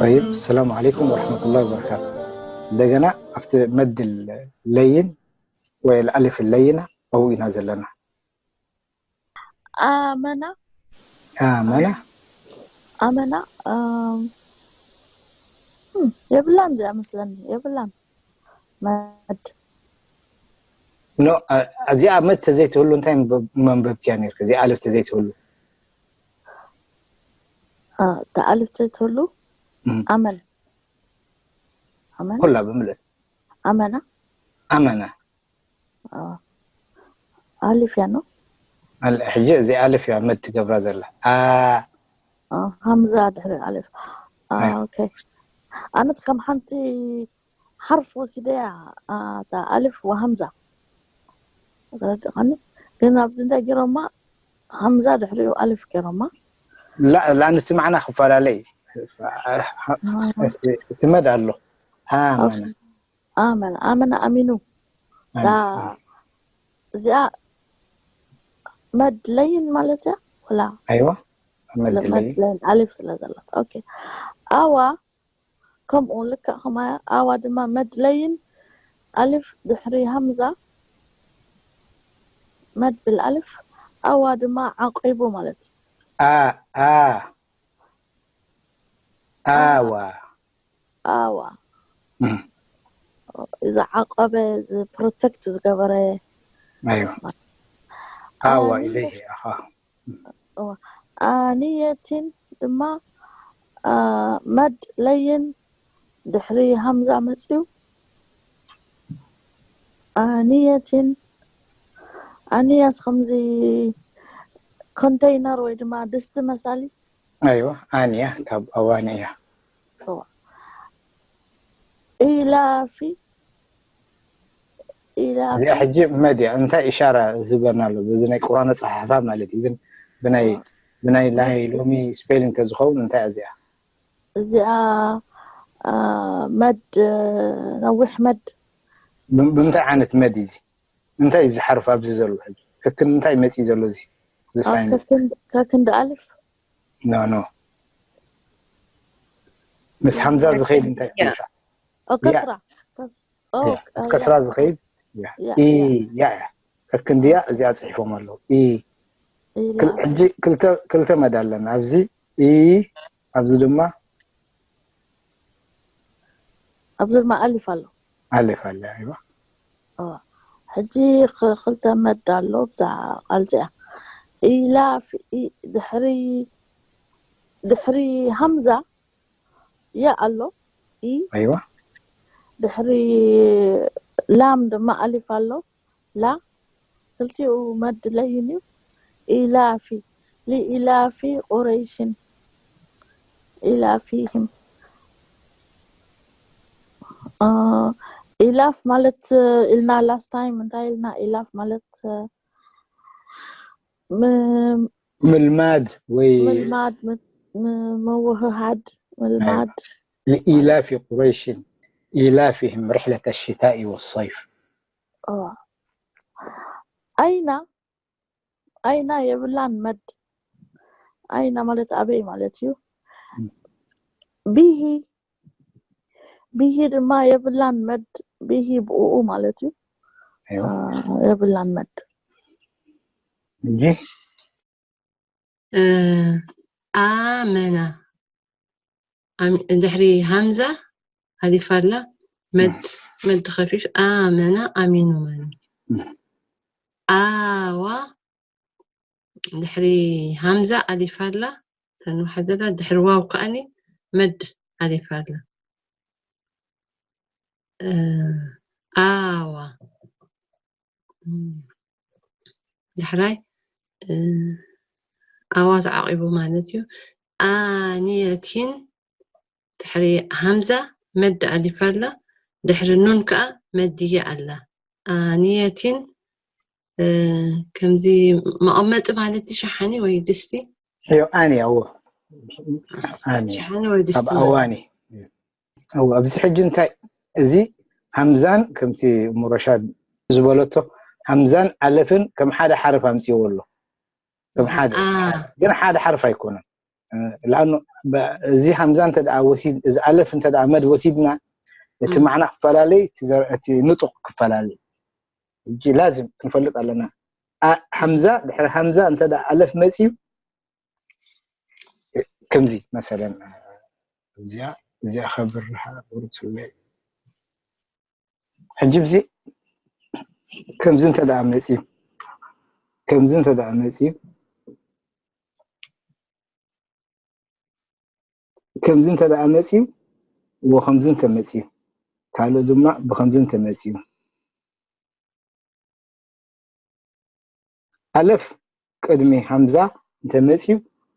طيب، السلام عليكم ورحمة الله وبركاته. እንደገና ኣብቲ መድ ለይን ወይ ኣልፍ ለይና ኣብኡ ኢና ዘለና። ኣመና ኣመና ኣመና እም፣ እም፣ የብላን እዚኣ መስለኒ የብላን መድ ኖ፣ እ፣ እዚኣ መድ ተዘይትህሉ እንታይ ምንበብ- መንበብክያ ነርክ? እዚኣ ኣልፍ ተዘይትህሉ እ፣ እታ ኣልፍ ተትህሉ እም፣ ኣመን ኣመን ኩላ ብምልእት ኣመና ኣመና እ፣ ኣሊፍ እያ ነው ኣል- ሕጂ እዚ ኣልፍ እያ መድ ትገብራ ዘላ። ኣ እ፣ ሃምዛ ድሕሪ ኣልፍ እ፣ ኣይ ኦኬ ኣነስ ከም ሓንቲ ሓርፍ ወሲደያ እ፣ እታ ኣልፍ ወሃምዛ ተረድእኻኒ ግን ኣብዚ እንታይ ገይሮማ ሃምዛ ድሕሪኡ ኣልፍ ገይሮማ ላ ላንስቲ ማዕና ክፈላለይ እቲ መድ ኣሎ። ኣመና ኣመን ኣመን ኣሚኑ ዳ እዚኣ መድለይን ማለት እያ ወላ ኣይዋ መድለይ መድለይን ኣሊፍ ስለ ዘላት ኦኬ ኣዋ ከምኡ ልክዕ ከማያ ኣዋ ድማ መድለይን ኣሊፍ ድሕሪ ሃምዛ መድ ብልኣልፍ ኣዋ ድማ ዓቂቡ ማለት እዩ ኣ ኣ ኣዋ ኣዋ እም፣ ዝዓቀበ ዝፕሮቴክት ዝገበረ ኣይዋ ኣዋ ኣኒ- ኢለይ ኣኻ ኣዋ። ኣንየቲን ድማ ኣ፣ መድ ለይን ድሕሪ ሃምዛ መፅዩ ኣንየቲን ኣንያስ ከምዚ ኮንተይነር ወይ ድማ ድስቲ መሳሊ ኣይዋ ኣንያ ካብ ኣዋኒ እያ። ኢላፊ ኢላፊ እዚኣ ሕጂ መድያ እንታይ ኢሻራ ዝህበና ኣሎ? በዚ ናይ ቁርኣን ኣፀሓሕፋ ማለት እዩ። ግን ብናይ ብናይ ናይ ሎሚ ስፔሊንግ ተዝኸውን እንታይ እያ እዚኣ? እዚኣ አ፣ መድ ነዊሕ መድ ብም- ብምንታይ ዓይነት መድ እዩ እዚ? እንታይ እዩ ዝሓርፍ ኣብዚ ዘሎ ሕጂ? ከክን እንታይ መፅዩ ዘሎ እዚ? እዚ አ፣ ሳይንስ ከክንድ ከክንድ ኣልፍ ኖ ኖ ምስ ሓምዛ ዝኸይድ እንታይ ያ። ይንፋዕ? ኦ፣ ከስራ ከስ- ኦ፣ ያ፣ አ፣ ምስ ያ፣ ከስራ ዝኸይድ ያ። ያ፣ ኢ ያ፣ ያ ያ ከክንድያ እዚኣ ፅሒፎም ኣለዉ። ኢ ኢላ ክል- ሕጂ ክልተ ክልተ መድ ኣለና ኣብዚ ኢ ኣብዚ ድማ ኣብዚ ድማ ኣሊፍ ኣሎ ኣሊፍ ኣለ። ኣይዋ ኦ፣ ሕጂ ክ- ክልተ መድ ኣሎ ብዛ ቃል እዚኣ ኢላፍ ኢ- ድሕሪ ድሕሪ ሃምዛ ያ ኣሎ ኢ ኣይዋ ድሕሪ ላም ድማ ኣሊፍ ኣሎ ላ ክልቲኡ መድ ለይን እዩ ኢላፊ ሊኢላፊ ቁረይሽን ኢላፊህም አ፣ ኢላፍ ማለት ኢልና ላስት ታይም እንታይ ኢልና ኢላፍ ማለት አ፣ ም- ምልማድ ወይ ምልማድ ም- ም- ምውህሃድ ምልማድ لإيلاف قريش إيلافهم رحلة الشتاء والصيف አ፣ ኣይና ኣይና የብላን መድ ኣይና ማለት ኣበይ ማለት እዩ ም። ብሂ ብሂ ድማ የብላን መድ ብሂ ብኡ ማለት እዩ أيوة አ፣ የብላን መድ نجي እ፣ ኣመና ኣም- ድሕሪ ሃምዛ ኣሊፍ ኣላ መድ መድ ከፊፍ ኣመና ኣሚኑ ማለት እዩ። ኣዋ ድሕሪ ሃምዛ ኣሊፍ ኣላ ተንውሓ ዘላ ድሕሪ ዋው ከኣኒ መድ ኣሊፍ ኣላ እ፣ ኣዋ እም፣ ዳሕራይ እ፣ ኣዋ ተዓቂቡ ማለት እዩ። ኣንየቲን ድሕሪ ሃምዛ መድ ኣሊፍ ኣላ ድሕሪ ኑን ከዓ መድየ ኣላ። ኣንየቲን እ፣ ከምዚ መቐመጢ ማለት እዩ ሸሓኒ ወይ ድስቲ أيوة أني أو أني ሸሓኒ ወይ ድስቲ ኣብ ኣዋኒ ኣው ኣብዚ ሕጂ እንታይ እዚ ሃምዛን ከምቲ ሙረሻድ ዝበለቶ ሃምዛን ኣለፍን ከም ሓደ ሓረፍ ኣምፅዎ ኣሎ ከም ሓደ ግን ሓደ ሓርፍ ኣይኮነን። ለኣኑ እዚ ሃምዛ እንተ ደኣ ወሲድ እዚ ኣለፍ እንተ ደኣ መድ ወሲድና እቲ ማዕና ክፈላለይ እቲ ንጡቕ ክፈላለይ። ሕጂ ላዝም ክንፈልጥ ኣለና። ሃምዛ ድሕሪ ሃምዛ እንተ ደኣ ኣለፍ መፅዩ ከምዚ መሰለን እዚኣ እዚኣ ከብርሃ ብሩትለ ሕጂ ብዚ ከምዚ እንተ ደኣ መፅዩ ከምዚ እንተ ደኣ መፅዩ ከምዚ እንተ ደኣ መፅዩ ወከምዚ እንተ መፅዩ ካልእ ድማ ብከምዚ እንተ መፅዩ ኣለፍ ቅድሚ ሃምዛ እንተ መፅዩ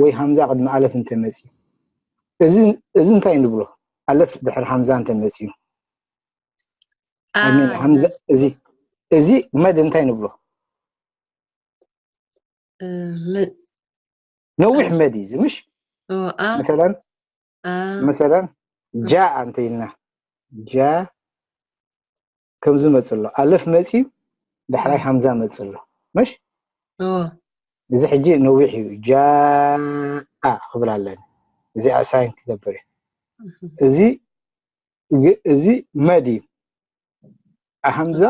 ወይ ሃምዛ ቅድሚ ኣለፍ እንተ መፅዩ እዚ እንታይ ንብሎ? ኣለፍ ድሕሪ ሃምዛ እንተ መፅዩ እዚ እዚ መድ እንታይ ንብሎ? ነዊሕ መድ እዩ እዚ ምሽ መሰለን መሰለን ጃ እንተ ኢልና ጃ ከምዚ መፅእ ኣሎ ኣለፍ መፅዩ ዳሕራይ ሃምዛ መፅእ ኣሎ ምሽ እዚ ሕጂ ነዊሕ እዩ ጃ ክብል ኣለኒ እዚኣ ሳይን ክገብር እዩ እዚ እዚ መድ እዩ ሃምዛ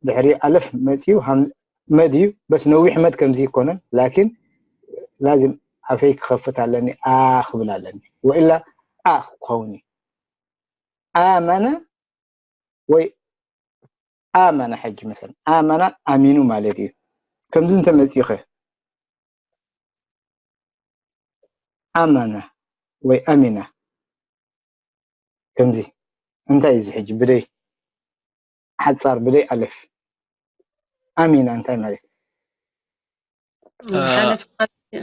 ድሕሪ ኣለፍ መፅዩ መድ እዩ በስ ነዊሕ መድ ከምዚ ይኮነን ላኪን ላዚም ኣፈይ ክኸፍት ኣለኒ ኣ ክብል ኣለኒ ወኢላ ኣ ክኸውን እዩ ኣመነ ወይ ኣመነ ሕጂ መሰል ኣመነ ኣሚኑ ማለት እዩ ከምዚ እንተመፅዩኸ ኣመነ ወይ ኣሚነ ከምዚ እንታይ እዚ ሕጂ ብደይ ሓፃር ብደይ ኣለፍ ኣሚና እንታይ ማለት ዝሓለፈ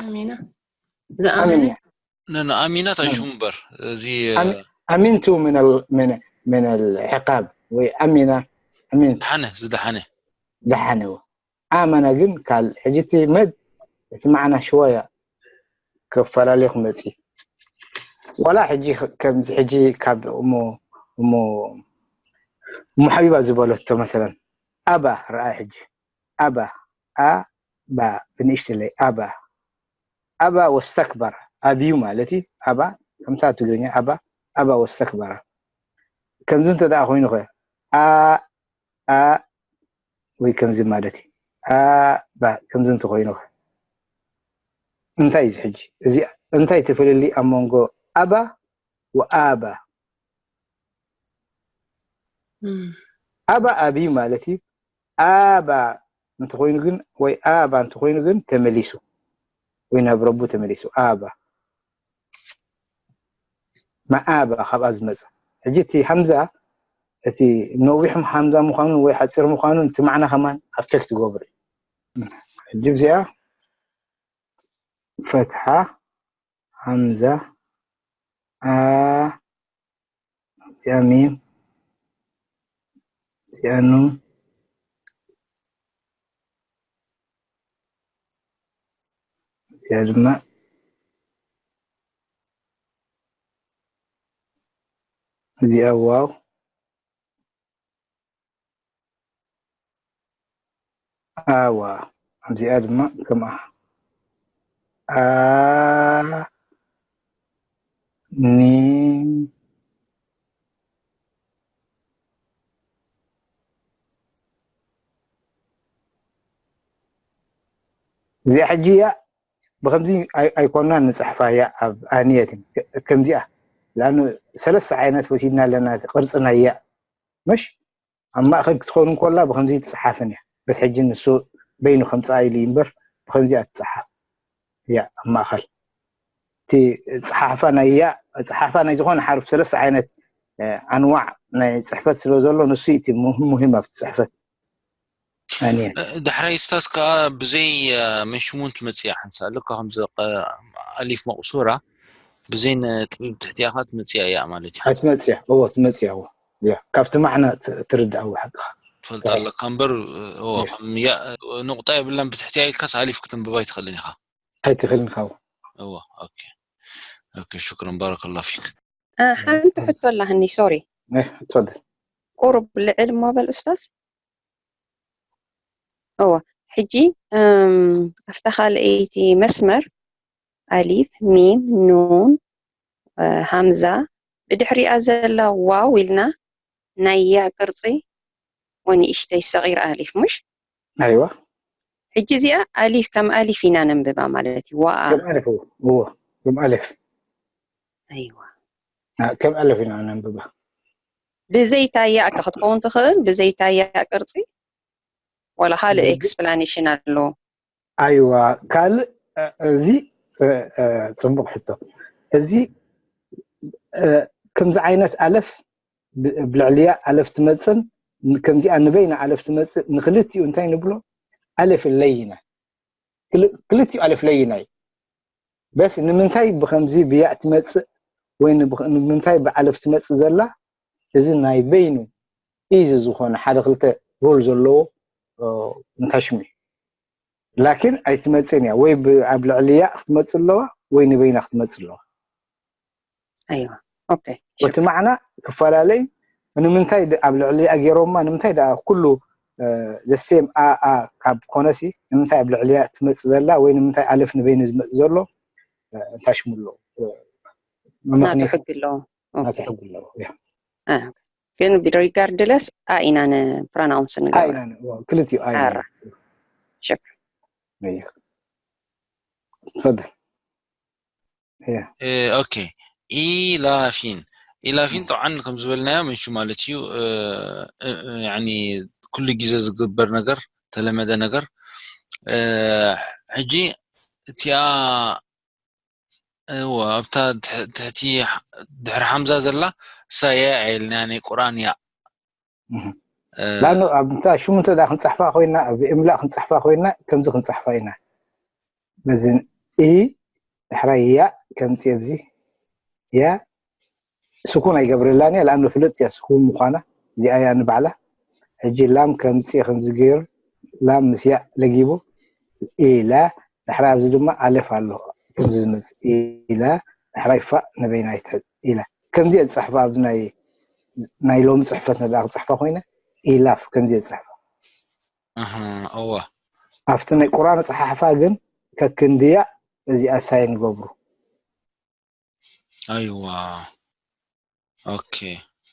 ኣሚና ዝኣመነ ኣሚና ታሹ እምበር እዚ ኣሚንቱ ምን ዕቃብ ወይ ኣሚና ኣሚን ዝሓነ ዝደሓነ ደሓነ ኣመና ግን ካል ሕጂ እቲ መድ እቲ ማዕና ሽወያ ከፈላለዩ ክመፅእ ዋላ ሕጂ ከምዚ ሕጂ ካብ እሞ እሞ እሞ ሓቢባ ዝበለቶ መሰለን ኣባ ረኣይ ሕጂ ኣባ ኣባ ብንእሽትለይ ኣባ ኣባ ወስተክበር ኣብዩ ማለት እዩ ኣባ ከምታ ትግርኛ ኣባ ኣባ ወስተክበረ ከምዚ እንተ ደኣ ኮይኑ ኸ ኣ ኣ ወይ ከምዚ ማለት እዩ ኣባ ከምዚ እንተኮይኑ ኸ እንታይ እዚ ሕጂ እዚ እንታይ ተፈልሊ ኣብ መንጎ ኣባ ወኣባ ኣባ ኣብዩ ማለት እዩ ኣባ እንተኮይኑ ግን ወይ ኣባ እንተኮይኑ ግን ተመሊሱ ወይ ናብ ረቡ ተመሊሱ ኣባ መኣባ ካብኣ ዝመፀ ሕጂ እቲ ሃምዛ እቲ ነዊሕ ሃምዛ ምዃኑ ወይ ሓፂር ምዃኑ እቲ ማዕና ከማን ኣብ ቸክ ትገብሩ እዩ ሕጂ እዚኣ ፈትሓ ሃምዛ ኣ እዚኣ ሚም እዚኣ ኑን እዚኣ ድማ እዚኣ ዋው ኣዋ ኣብዚኣ ድማ ከምኣ ኣ ኒ እዚኣ ሕጂ እያ ብከምዚ ኣይኮና ንፅሕፋ እያ ኣብ ኣንየት ከምዚኣ ላኑ ሰለስተ ዓይነት ወሲድና ኣለና ቅርፂ ናይ እያ መሽ ኣብ ማእኸል ክትኾኑ እንኮላ ብከምዚ ትፅሓፍን እያ በስ ሕጂ ንሱ በይኑ ከምፅኣ ኢሉ እምበር ብከምዚኣ ትፅሓፍ እያ ኣብ ማእኸል እቲ ፀሓፋ ናይ እያ ፀሓፋ ናይ ዝኾነ ሓርፍ ሰለስተ ዓይነት ኣንዋዕ ናይ ፅሕፈት ስለ ዘሎ ንሱ እቲ ሙሂም ኣብቲ ፅሕፈት ዳሕራይ ስታስ ከዓ ብዘይ መንሽሙን ትመፅእ ሓንሳ ኣለካ ከምዚ ኣሊፍ መቁሱራ ብዘይ ነጥቢ ትሕቲያ ከዓ ትመፅያ እያ ማለት እዩ ትመፅያ እዎ ትመፅያ እዎ ካብቲ ማዕና ትርዳእ እዎ ሓቅኻ ትፈልጥ ኣለካ እምበር ንቁጣ የብላን ብትሕቲያ ኢልካስ ኣሊፍ ክትንብባ ኣይትኽእልን ኢኻ ኣይትኽእልን ኢኻ እዎ ሽክረን ባረከላ ፊክ ሓንቲ ሕቶ ኣላህኒ ሶሪ ትፈል ቁሩብ ልዕል እሞ በል ኡስታዝ እወ ሕጂ እም፣ ኣብታ ካልኣይቲ መስመር ኣሊፍ፣ ሚም፣ ኑን፣ እ፣ ሃምዛ፣ ብድሕሪኣ ዘላ ዋው ኢልና ናይ ያ ቅርጺ ወንእሽተይ ሰቒር ኣሊፍ፣ ምሽ? ኣይዋ ሕጂ እዚኣ ኣሊፍ ከም ኣሊፍ ኢና ነንብባ ማለት እዩ። ዋኣ። ከም ኣሊፍ እዎ እዎ ከም ኣሊፍ ኣይዋ። አ፣ ከም ኣሊፍ ኢና ነንብባ። ብዘይታ ያእ ከ ክትከውን ትኽእል? ብዘይታ ያእ ቅርጺ? ዋላ ካልእ ብግ- ኤክስፕላኔሽን ኣለዎ? ኣይዋ ካልእ እ፣ እዚ እ፣ እ፣ ጽቡቕ ሕቶ። እዚ እ፣ ከምዚ ዓይነት ኣለፍ ብ- ብልዕልያ ኣለፍ ትመጽን ን- ከምዚኣ ንበይና ኣለፍ ትመጽእ ንክልቲኡ እንታይ ንብሎ? ኣለፍ ለይና። ክል- ክልቲኡ ኣለፍ ለይና እዩ። በስ ንምንታይ ብከምዚ ብያእ ትመጽእ ወይ ንብኸ- ንምንታይ ብኣለፍ ትመጽእ ዘላ? እዚ ናይ በይኑ ኢዚ ዝኾነ ሓደ ክልተ ሩል ዘለዎ እ፣ እንታይ ሽሙ እዩ። ላኪን ኣይትመጽእን እያ። ወይ ብ- ኣብ ልዕሊ ያእ ክትመጽእ ኣለዋ ወይ ንበይና ክትመጽእ ኣለዋ። ኣይዋ። ኦኬ። እቲ ማዕና ክፈላለይ ንምንታይ ድ- ኣብ ልዕሊ ያእ ገይሮማ ንምንታይ ደኣ ኩሉ ዘሴም ኣ ኣ ካብ ኮነሲ ንምንታይ ኣብ ልዕሊ ያእ ትመጽእ ዘላ ወይ ንምንታይ ኣለፍ ንበይኑ ዝመጽእ ዘሎ እ፣ እንታይ ሽሙ ኣሎ እ፣ ናቱ መመኽንያት ሕጊ ኣለዎ። ኦኬ። ናቱ ሕጊ ኣለዎ። ያ። አ፣ ግን ሪጋርድለስ ኣ ኢና ንፕሮናውንስ ንገብር። ኣይና ን- ዋ፣ ክልቲኡ ኣይና ኣራ። ሽክር። እያ። ትፈضል። እያ። እ፣ ኦኬ። ኢላፊን ኢላፊን ጠብዓን ከም ዝበልናዮ ምንሹ ማለት እዩ። እ፣ እ፣ እ፣ ያኒ ኩሉ ግዜ ዝግበር ነገር ተለመደ ነገር እ፣ ሕጂ እቲኣ እወ ኣብታ ትሕ- ትሕቲ ሕ- ድሕሪ ሓምዛ ዘላ እሳ ያ ኢልና ናይ ቁርኣን ያ እህ። እ፣ ላኑ ኣብ እንታ ሽሙ እንተ ደኣ ክንጽሕፋ ኮይና ኣብ እምላእ ክንጽሕፋ ኮይና ከምዚ ክንጽሕፋ ኢና። በዚ ኢ ድሕራይ ያ ከምጽእ ኣብዚ ያ ስኩን ኣይገብረላን እያ። ለኣኑ ፍልጥ እያ ስኩን ምዃና እዚኣ እያ ንባዕላ። ሕጂ ላም ከምጽእ ከምዚ ገይሩ ላም ምስ ያ ለጊቡ ኢላ ድሕራይ ኣብዚ ድማ ኣለፍ ኣሎ ከምዚ ዝመጽእ ኢላ ድሕራይ ፋእ ንበይና ይትሕዝ ኢላ ከምዚ እየ ዝጽሕፋ። ኣብዚ ናይ ናይ ሎሚ ጽሕፈት ነዳ ክጽሕፋ ኮይነ ኢላፍ ከምዚ እየ ዝጽሕፋ። ኣሃ፣ እወ ኣብቲ ናይ ቁርኣን ኣጸሓሕፋ ግን ከክንድያ እዚኣ ሳይን ገብሩ። ኣይዋ። ኦኬ።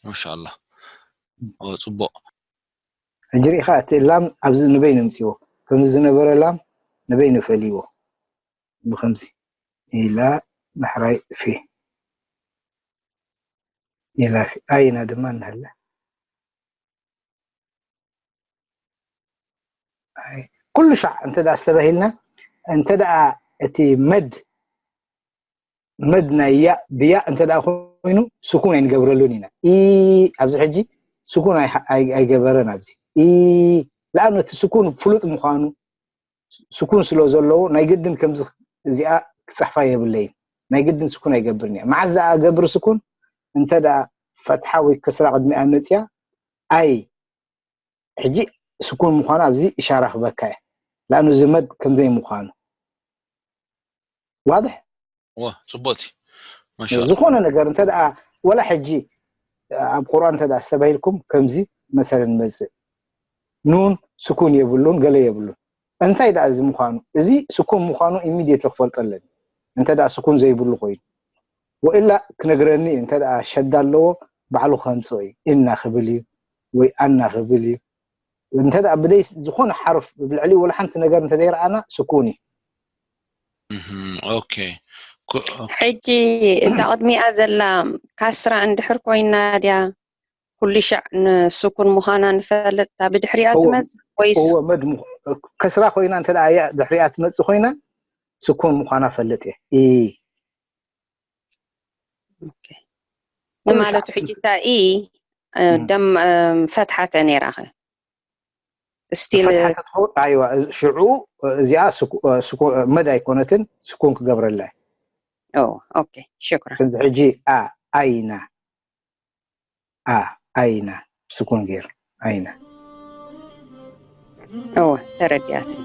ማሻኣላ። ኦ፣ ጽቡቕ። ሕጂ ርኢኻ እቲ ላም ኣብዚ ንበይኑ ኣምጺዎ ከምዚ ዝነበረ ላም ንበይኑ ፈልይዎ ብከምዚ ኢላ ምሕራይ ፊ ኢላ ፊ ኣይና ድማ እናሃለ ኣይ፣ ኩሉ ሻዕ እንተ ደኣ ኣስተባሂልና እንተ ደኣ እቲ መድ መድ ናይ ያ ብያ እንተ ደኣ ኮይኑ ስኩን ኣይንገብረሉን ኢና። ኢ ኣብዚ ሕጂ ስኩን ኣይ- ኣይ- ኣይገበረን ኣብዚ ኢ ለኣኑ እቲ ስኩን ፍሉጥ ምዃኑ ስኩን ስለ ዘለዎ ናይ ግድን ከምዚ እዚኣ ክጽሕፋ የብለይን። ናይ ግድን ስኩን ኣይገብርን እያ። መዓስ ደኣ ገብር ስኩን እንተ ደኣ ፈትሓ ወይ ከስራ ቅድሚኣ መጽያ ኣይ ሕጂ ስኩን ምዃኑ ኣብዚ ኢሻራ ክበካ እየ። ለኣኑ እዚ መድ ከምዘይ ምዃኑ ዋድሕ ዋ፣ ጽቡቕቲ። ማሻኣላ። ዝኾነ ነገር እንተ ደኣ ወላ ሕጂ ኣብ ቁርኣን እንተ ደኣ ኣስተባሂልኩም ከምዚ መሰለን መጽእ ኑን ስኩን የብሉን ገለ የብሉን እንታይ ደኣ እዚ ምዃኑ እዚ ስኩን ምዃኑ ኢሚድየትሊ ክፈልጦ ኣለኒ እንተ ደኣ ስኩን ዘይብሉ ኮይኑ ወኢላ ክነግረኒ እንተ ደኣ ሸዳ ኣለዎ ባዕሉ ከምጽኦ እዩ እና ክብል እዩ ወይ ኣና ክብል እዩ እንተ ደኣ ብደይ ዝኾነ ሓርፍ ብልዕሊ ወላ ሓንቲ ነገር እንተ ዘይረኣና ስኩን እዩ እህም፣ ኦኬ። ኩ- ሕጂ እታ ቅድሚኣ ዘላ ካስራ እንድሕር ኮይና ድያ ኩሉ ሻዕ ንስኩን ምዃና ንፈልጥ እታ ብድሕሪኣ እወ፣ ትመጽእ ወይስ እወ መድ ምዃ- ከስራ ኮይና እንተ ደኣ እያ ድሕሪኣ ትመጽእ ኮይና ስኩን ምዃና ፈልጥ እየ ኢ ኦኬ። ንማለቱ ሕጂ እታ ኢ እ፣ እም። ደም እ፣ ፈትሓተ ነይራ ኸ ስቲል ፈትሓ ተትኸውን ኣይዋ ሽዑ እዚኣ ስኩ- ስኩ- መድ ኣይኮነትን ስኩን ክገብረላ እየ። ኦ ኦኬ ሽክራ ከምዚ ሕጂ ኣ ኣይና ኣ ኣይና ስኩን ገይሩ ኣይና እወ ተረዲኣትኒ